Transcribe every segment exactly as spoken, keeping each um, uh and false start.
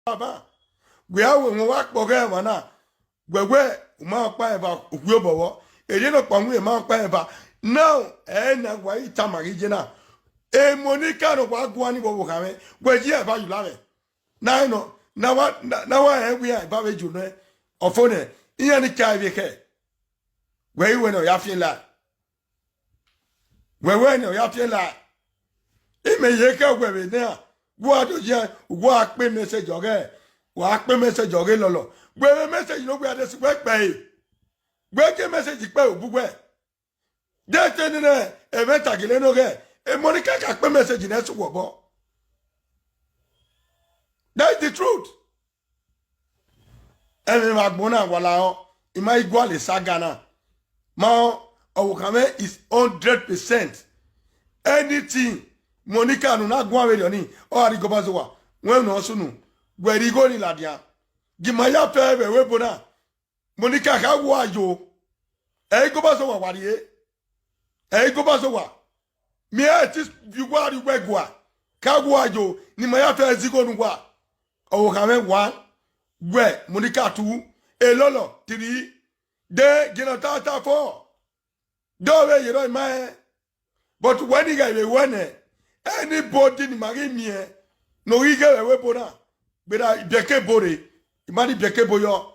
Baba, wẹ a wẹ wọn wa kpọ ghẹ ẹmwa na, wẹ wẹ u ma kpa eva, okhuo bọvbọ, erriọ nọkpa wọn ma kpa eva. Now, ẹ na wa i tama ghi je na, e Monica nọ wa guan ni vbe ọvbokhan mwẹ, wẹ yi eva ye ula mwẹ. Na nọ, na wa, na, na wa rẹn wẹ iran eva vbe ju nẹ, ọ fo nẹ, iran ni ka vbe khẹ, wẹ i wẹ ne ọ ya fian la. Wẹ wẹ ne ọ ya fian la. Imẹ ye khẹ wẹ vbe nẹ, wa do ye, wa kpe message ọghẹ, wa kpe message ọghẹ lọlọ. Wẹ vbe message no wẹ a de si wẹ kpẹ e. Wẹ ke message kpẹ obu wẹ. De te nene ẹmwẹ ta gele no ghẹ, e Monica ka kpe message nẹ sẹ uwẹ obọ. That is the truth. Ẹmwẹ vbe agbọn na wa lahọ, I ma i gualọ saga na. Ma ọvbokhan mwẹ is hundred percent. Anything Monica ne u na guan vberriọ ni, ọ gha rrie igobazowa, wẹ ne ọ sunu, wẹ rhie igho ni ladian. Gie ima ya fẹ vbe ẹvbo ebo na. Monica kha wu ayo. Ẹ i gobazowa wa rrie. Ẹ i gobazowa. Mẹ i ti viọ uwa rrie uwẹ gua. Kha wu ayo, ne ima ya fẹ zẹ igho ne uwa. Ọvbokhan mwẹ one, wẹ Monica two, elọlọ three, de gie ne ọ ta ta four. De ọ vbe yerọ ima rẹn. But wẹ ni ghẹ vbe wẹ nẹ, anybody ne ima ghi miẹn ne ọ ghi ghe vbe ẹvbo ebo na, gberra ibiẹka ebo rre, ima ni ibiẹka ebo yọ.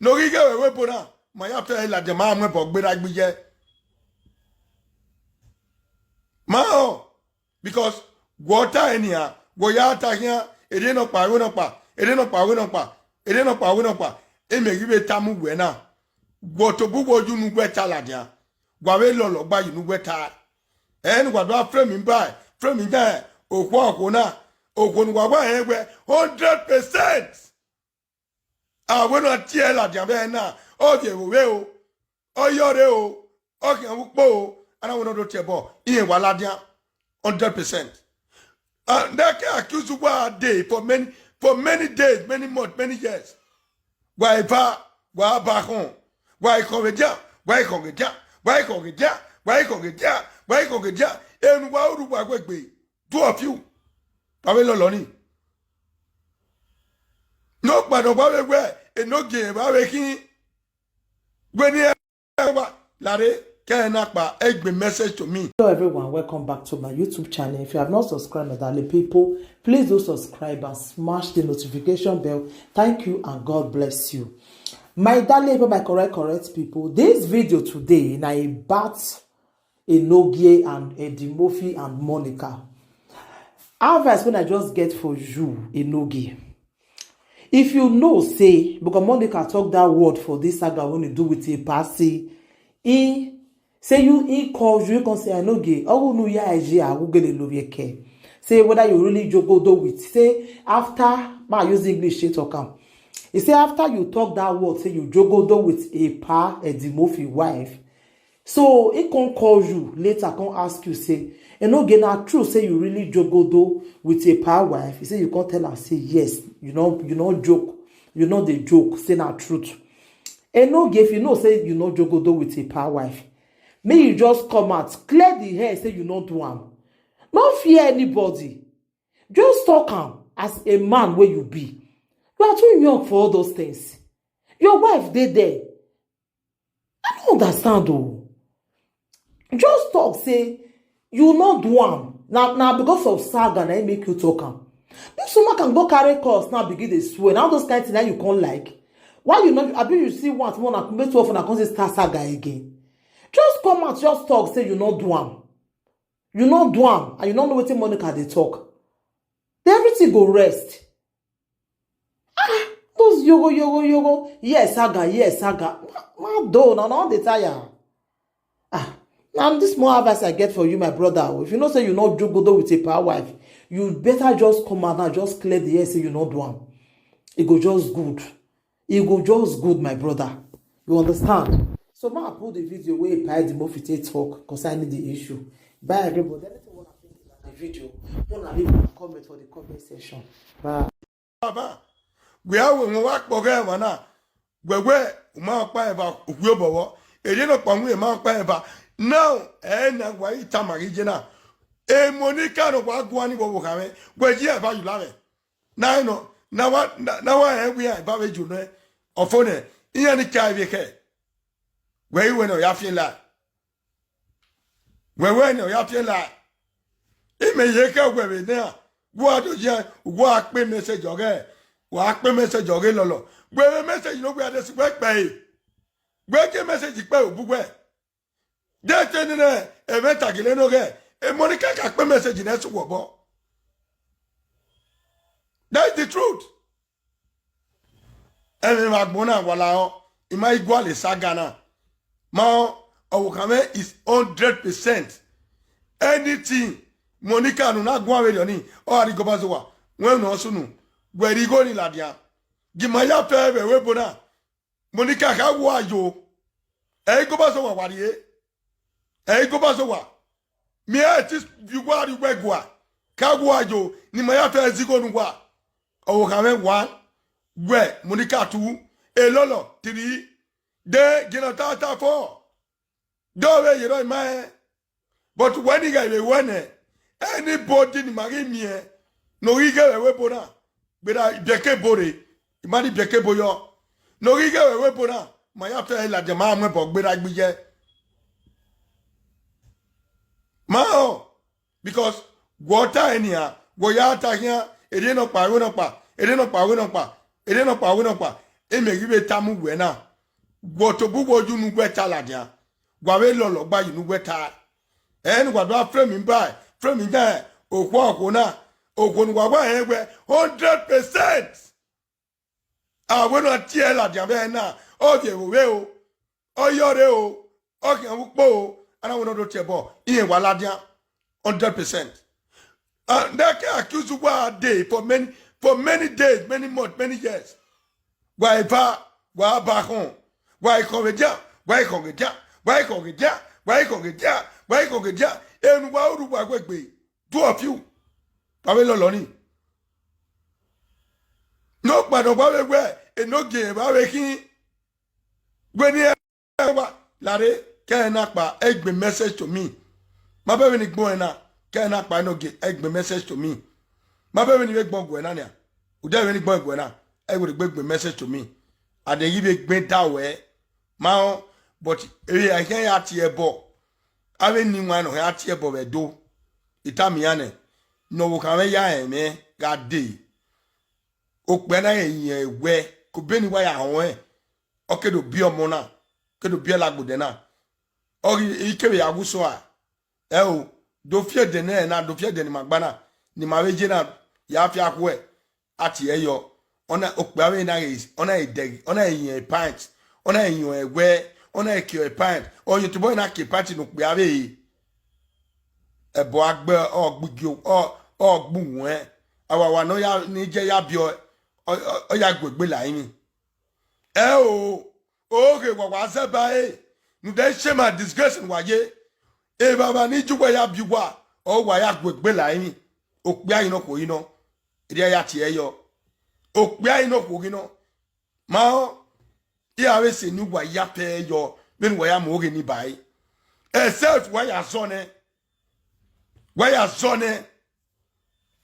Ne ọ ghi ghe vbe ẹvbo ebo na, ma ya fẹ ladian ma mu ẹbọ gberra gbe iye. Ma họn, because wẹ ọ ta ẹre nian, wẹ ọ ya ta khian, erriọ nọkpa, ẹvbo nọkpa, erriọ nọkpa, ẹvbo nọkpa, erriọ nọkpa, ẹvbo nọkpa, imẹ ghi vbe tama uwẹ na, wẹ tobọ uwẹ oyu ne uwẹ ta ladian, wa vbe lọlọ gba ye ne uwẹ ta. Ẹn, wa do a frame ba, frame da okhuo okhuo na, okhuo ne uwa wa rẹn wẹ hundred percent. A wẹ ne a tie ladian vbe ẹna, ọ viẹ vbe ovbe o, ọ yọrre o, ọ khian vbe ukpo o, a na wẹ ne ọ do tie ẹbọ, irẹn wa ladian hundred percent. And they can accuse you one day for many, for many days, many months, many years. Wa eva, wa ba khọn, wa ikhọn vbe dia, wa ikhọn vbe dia, wa ikhọn vbe dia, wa ikhọn vbe dia, wa ikhọn vbe dia. Enu wa ru wa wegbe, two of you. Wa vbe lọlọ ni. Ne ọ gba nọ wa vbe wẹ, enogie wa vbe khin. Wẹ ni ẹ wa lare kẹ ẹ na kpa egbe message to me. Hello everyone, welcome back to my YouTube channel. If you have not subscribed, my darling people, please do subscribe and smash the notification bell. Thank you and God bless you. My darling people, my correct, correct people, this video today na about Enogie and Eddie Murphy and Monica. Advice wey I just get for you, Enogie. If you know say, because Monica talk that word for this saga when you do with a passy, he say you, he calls you, he can say, "Enogie, ọ ghẹ ne u ya ẹre, a ghẹ gele lovbiẹ kẹ." Say whether you really jogodo with, say after, ma use English, say talk am. He say after you talk that word, say you jogodo with a pa Eddie Murphy wife. So he come call you later, come ask you, say, "Enogie, na true say you really jogodo with a pa wife?" He say you come tell am say yes, you no, you no joke, you no dey joke, say na truth. Enogie, if you know say you no jogodo with a pa wife, make you just come out, clear the air, say you no do am. No fear anybody. Just talk am as a man wey you be. You are too young for all those things. Your wife dey there. I no understand o. Just talk say you no do am. Na, na because of saga na im make you talk am. This woman can go carry curse now, begin dey swear. Na all those kind thing na you come like. Why you no, abi you still want more na make two of una come say start saga again? Just come out, just talk say you no do am. You no do am, and you no know wetin Monica dey talk. Then everything go rest. Ah, those yogo, yogo, yogo. Yes, saga, yes, saga. Ma, ma do, na, na, dey tire. Ah, na this small advice I get for you, my brother. If you know say you no jogodo with a pa wife, you better just come out now, just clear the air, say you no do am. E go just good. E go just good, my brother. You understand? So ma put the video wey pa Eddie Murphy take talk concerning the issue. Bye, everybody. Anything you wanna think about the video, wanna leave a comment for the comment section. Bye. Baba, wẹ a wẹ wọn wa kpọ ghẹ ẹmwa na, wẹ wẹ u ma kpa eva, okhuo bọvbọ, erriọ nọkpa wọn ma kpa eva. Now, ẹ na wa i tama ghi je na, e Monica nọ wa guan ni vbe ọvbokhan mwẹ, wẹ yi eva ye ula mwẹ. Na nọ, na wa, na, na wa rẹn wẹ iran eva vbe ju nẹ, ọ fo nẹ, iran ni ka vbe khẹ. Wẹ i wẹ ne ọ ya fian la. Wẹ wẹ ne ọ ya fian la. Imẹ ye khẹ wẹ vbe nẹ, wa do ye, wa kpe message ọghẹ, wa kpe message ọghẹ lọlọ. Wẹ vbe message ne ọ wẹ a de si wẹ kpẹ e. Wẹ ke message kpẹ obu wẹ. De te nene ẹmwẹ ta gele nọ ghẹ, e Monica ka kpe message nẹ sẹ uwẹ obọ. That is the truth. Ẹmwẹ vbe agbọn na wa lahọ, I ma i gualọ saga na. Ma ọvbokhan mwẹ is hundred percent. Anything Monica ne u na guan vberriọ ni, ọ gha rhie igho ba zẹ uwa, wẹ ne ọ sunu, wẹ rhie igho ni ladian. Gie ima ya fẹ vbe ẹvbo ebo na. Monica kha wu a yo. Ẹ i igho ba zẹ uwa wa rhie. Ẹ i igho ba zẹ uwa. Miẹn ẹ ti viọ uwa rrie uwu ẹguae. Kha wu a yo, ne ima ya fẹ zẹ igho ne uwa. Ọvbokhan mwẹ one, wẹ Monica two, elọlọ three, de gie ne ọ ta ta four. De ọ vbe yerre ima rẹn. But wẹ ni ghẹ vbe wẹ nẹ, anybody ne ima ghi miẹn ne ọ ghi ghẹ vbe ẹvbo ebo na, gberra ibiẹka ebo rre, ima rhie ibiẹka ebo yọ. Ne ọ ghi ghẹ vbe ẹvbo ebo na, ma ya fẹ ladian, ma mu ẹbọ gberra gbe iye. Ma họn, because wẹ ọ ta ẹre nian, wẹ ọ ya ta khian, erriọ nọkpa, erriọ nọkpa, erriọ nọkpa, erriọ nọkpa, erriọ nọkpa, erriọ nọkpa. Imẹ ghi vbe tama uwẹ na, wẹ tobọ uwẹ oyu ne uwẹ ta ladian, wa vbe lọlọ gba ye ne uwẹ ta. Ẹn, wa do a frame ba, frame da okhuo okhuo na, okhuo ne uwa wa rẹn wẹ hundred percent. A wẹ ne a tie ẹre ladian vbe ẹre na, ọ viẹ vbe ovbe o, ọ yọ rre o, ọ khian vbe ukpo o, a na wẹ ne ọ do tie ẹbọ, irẹn wa ladian hundred percent. And they can accuse you one day for many, for many days, many months, many years. Wa eva, wa ba khọn, wa i khọn vbe dia, wa i khọn vbe dia, wa i khọn vbe dia, wa i khọn vbe dia, wa i khọn vbe dia. Enu wa ru wa wegbe, two of you. Wa vbe lọlọ ni. Ne ọkpa ne ọ wa vbe wẹ, enogie wa vbe khin. Wẹ ni ẹ wa lare, kẹ ẹ na kpa, ẹ gbe message to me. Ma bẹ vbene I gbẹn na, kẹ ẹ na kpa enogie, ẹ gbe message to me. Ma bẹ vbene I vbe gbẹn guẹ na nia. Ude vbene I gbẹn guẹ na, ẹ wẹ gbe gbe message to me. A de ghi vbe gbẹn da wẹ. Ma họn, but ẹ i khian ya tie ẹbọ. Avbe eni wan ne ọ khian tie ẹbọ vbe Ẹdo. I tama iran nẹ, ne ọvbokhan mwẹ ya rẹn mwẹ gha dee. Okpia na rẹn iyẹn wẹ, ke obọ ne I wa ya họn ẹn, ọ ke do biẹ ọmọ na, ke do biẹ lagbo odẹ na. Ọ ghi, I kevbe ya wu sua. Ẹo, do fi ẹdẹ nẹ na, do fi ẹdẹ ne ima gba na, ne ima vbe ye na, ya fi akhuẹ, a tie ẹre yọ. Ọ na, okpia vbe na ghe, ọ na ghe dẹghe, ọ na ghe iyẹn pint, ọ na ghe iyẹn ẹwẹ, ọ na ghe kiẹ pint, ọ yin tobọ na kiẹ pint ne okpia vbe re. Ẹbọ a gbe, ọ gbe igi, ọ, ọ gbe uwẹn. Awawa ne ọ ya, ne I je ya biẹ ọe, ọ, ọ, ọ ya gu egbe la emwi. Ẹo, oghe wa wa zẹ ba ẹre, ne u de shame and disgrace ne uwa ye. Evbavba ne I ju uwa ya biẹ uwa, ọ wa ya gu egbe la emwi. Okpia ghi nọ okhuo ghi nọ, erriọ ya tie ẹre yọ. Okpia ghi nọ okhuo ghi nọ. Ma họn, iran vbe sẹ ne uwa ya fẹ yọ, vbene uwa ya mu oghe ni ba ẹre. Except wa ya zọ nẹ. Wa ya zọ nẹ.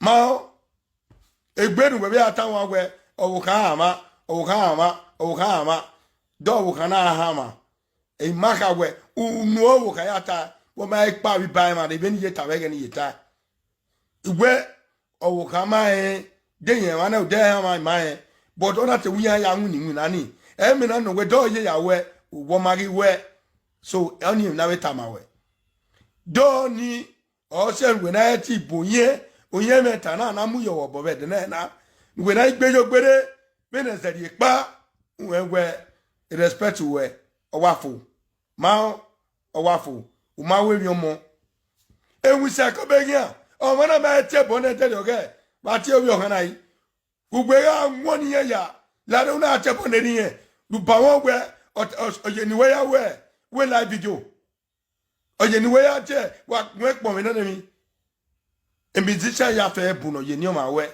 Ma họn, egbe ne uwẹ vbe ya tama wẹ, ọvbokhan hanmwa, ọvbokhan hanmwa, ọvbokhan hanmwa, de ọvbokhan na hanmwa. I ma kha wẹ, unu ọvbokhan ya ta, wẹ ma kpa vbe iba emwa rre vbene I ye ta vbe ẹghẹ ne I ye ta. Wẹ ọvbokhan ma rẹn, de iyẹn emwa nẹ, odẹ hanmwa ma rẹn. But ọ na te wẹ iran ya winna iwinna ni. Ẹmwẹ na nọ wẹ, de ọ ye ya wẹ, wẹ ọ ma ghi wẹ. So, ọnii emwi ne a vbe tama wẹ. De ọnii, ọ sẹ ne uwẹ na ẹ te ibo oyin, oyin ẹmwata na, na mu yọ vbe obọ vbe ẹdẹ na na. Ne uwẹ na gbe yo gbere, vbene ẹzẹ rhie kpa, uwẹ wẹ, respect uwẹ, ọ wa fo. Ma họn, ọ wa fo, u ma ru emwi ọmọ. Ewinsa ẹko be ghian, ọmwa na ma tie ẹbọ nẹ, ẹdẹrriọ ghẹ, wa tie ovbi ọkhan na yi. Ugbegha wọn ne irẹn ya, lare u na tie ẹbọ nẹ ne irẹn, rhunmwuda wẹ, ọ, ọ, ọ ye ne uwẹ ya wẹ, wẹ live video. Ọ ye ne uwẹ ya tie, wa gun ẹkpọnmwẹ nene emwi. E musician ya fẹ bu ne ọ ye ne ọmwa wẹ.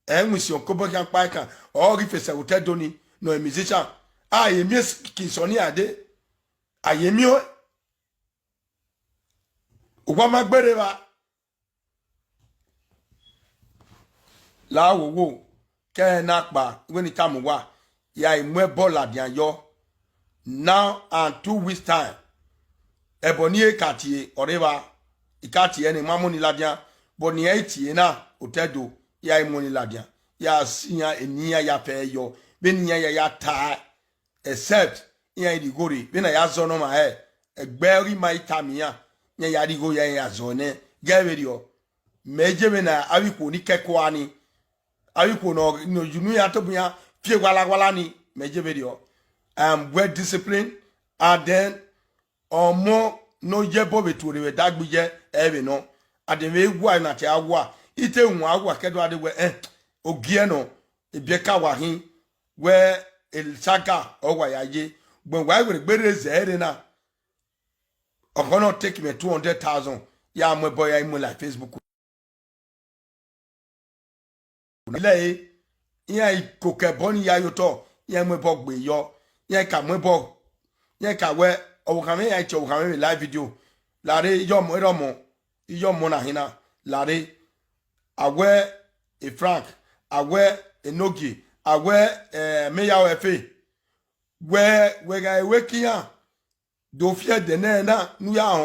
Ẹ winsin ọkobọ khian kpa ẹkan, ọ ghi fẹsẹ vbe otọ Ẹdo ni, nọ e musician. A ye miẹn King Sunny Ade. A ye miẹn ọẹn. Uwa ma gbere evba. La wo wo. ẹre na kpa, wẹ ne I tama uwa, ya i mu ẹbọ ladian yọ. Now and two weeks time, ẹbọ ne I ka tie ọre evba, I ka tie ẹre ne I ma mu ni ladian, but ne I tie na, otọ Ẹdo, ya i mu ni ladian, ya si iran eni iran ya fẹ yọ, vbene iran ya ya ta, except iran i rhie igho rre, vbene a ya zọ ne ọmwa hẹ, ẹgbẹ ọghe ima i tama iran, iran ya rhie igho ya, iran ya zọ nẹ, ghẹ vberriọ. Mẹ je vbene avbe ikhuo ni kẹkua ni, avbe ikhuo nọ, ne unu iran tobọ iran fi ewalawala ni, mẹ je vberriọ. I am well disciplined, and then ọmọ ne ọ ye ẹbọ vbe tuorre vbe ẹdẹ agbọn ye ẹre vbe nọ. A de vbe wa na te a wa, I te wan wa ke do a de wẹ, eh, ogiẹ nọ, ebiẹka wa khin, wẹ esaga ọ wa ya ye, ugbẹn wa i werriegbe rre zẹ ẹre na, ọkhọ nọ take me two hundred thousand, ya mu ẹbọ ya i mu la Facebook. Ilẹ ẹre, iran i koko ẹbọ ni ya ye otọ, iran mu ẹbọ gbe yọ, iran ka mu ẹbọ, iran ka wẹ, ọvbokhan mwẹ, iran tie ọvbokhan mwẹ vbe live video, lare, iyọmọ, erọmọ, iyọmọ na hin na, lare, a wẹ, e Frank, a wẹ, Enogie, a wẹ, eh, Meyao Efe, wẹ, wẹ gha wẹ ke iran do fi ẹdẹ nẹ na ne u ya họn